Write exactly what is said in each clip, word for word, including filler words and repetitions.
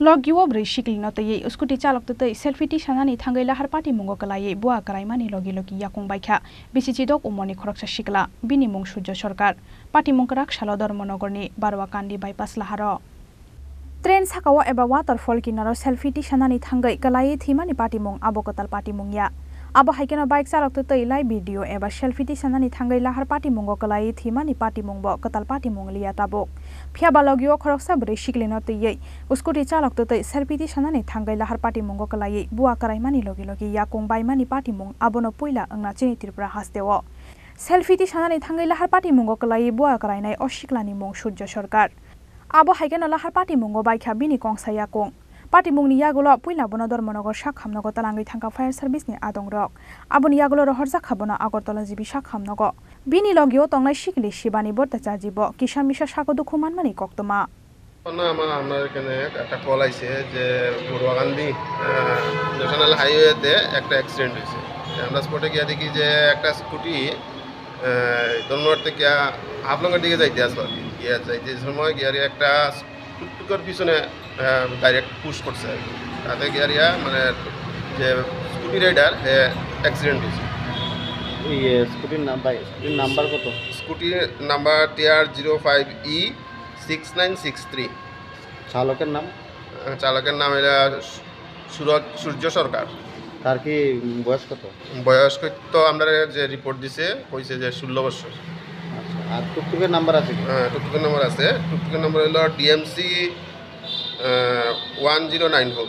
Logio bwrwi siklino twiwi scooty chalok twtwi selfie tisanani thangwi lahar patimungo kwlaiwi bua kwraimani logi logi yakung baikha bisi chidok umorni khoroksa sikla, bini mung Surjo Sarkar. Patimung kwrak salo Dharmanagorni Barwakandi bypass laharo. Train sakao eba waterfall kinaro selfie tisanani thangwi kwlaiwi thwimani patimung abo kwtal patimung ya. Abo hai kheno bike chalok twtwi live video eba selfie tisanani thangwi lahar patimungo kwlaiwi thwimani patimungbo kwtal patimung liya tabuk. Phiya ba logio khoroksa bwrwi siklino twiwi scooty chalok twtwi selfie tisanani thangwi lahar patimungo kwlaiwi bua kwraimani logi logi yakung baimani patimung abono puila wngna chini Tripura hasteo. Selfie tisanani thangwi lahar patimungo kwlaiwi bua kwrainai o siklani mung Surjo Sarkar. Abo hai kheno lahar patimungo baikha bini kongsa yakung. Patimungni yagulo puila bono Dharmanagar sak hamnogo talangwi thangkha fire service ni adongrok. Aboni yagulo rohorjakha bono Agartala G B sak hamnogo. Bini logio tongnai sikli Shibani Bhattacharya bo kisa misa sago dukhu manmani koktwma. না, আমার, আমার এখানে একটা কল আইছে যে বড়ুয়াকান্দি, আহ, ন্যাশনাল হাইওয়েতে একটা অ্যাক্সিডেন্ট হয়েছে। আমরা স্পটে গিয়ে দেখি যে একটা স্কুটি, আহ, ধর্মঘাট থেকে হাফলংয়ের দিকে যাইতে আসলো আর কি। গিয়ে যাইতে সময় গিয়ে আর একটা টুকটুকের পিছনে, আহ, ডাইরেক্ট পুশ করছে আর কি। তাতে গিয়ে আর ইয়া, মানে, যে স্কুটি রাইডার, হ্যাঁ, অ্যাক্সিডেন্ট হয়েছে। এই, এ, স্কুটির নাম-, ভাই, স্কুটির নাম্বার কত? স্কুটির নাম্বার টি আর জিরো ফাইভ ই সিক্স নাইন সিক্স থ্রি। চালকের নাম? আহ, চালকের নাম হলো সু-, সুরজ, সূর্য সরকার। তার কি, উম, বয়স কত? বয়স কত? তো আমরা যে রিপোর্ট দিছে, কইছে যে ষোলো বছর। আচ্ছা, আর টুকটুকের নাম্বার আছে কি? হ্যাঁ, টুকটুকের নাম্বার আছে। টুকটুকের নাম্বার হলো DMC, ah, one zero nine four.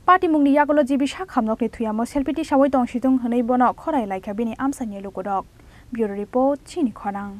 Patimungni yagulo G B sak hamnokni thuyamo selfie tisawi tongsitung hwnwi bono khorai laikha bini amchaini lukurok. Bureau Report, Chini Khorang.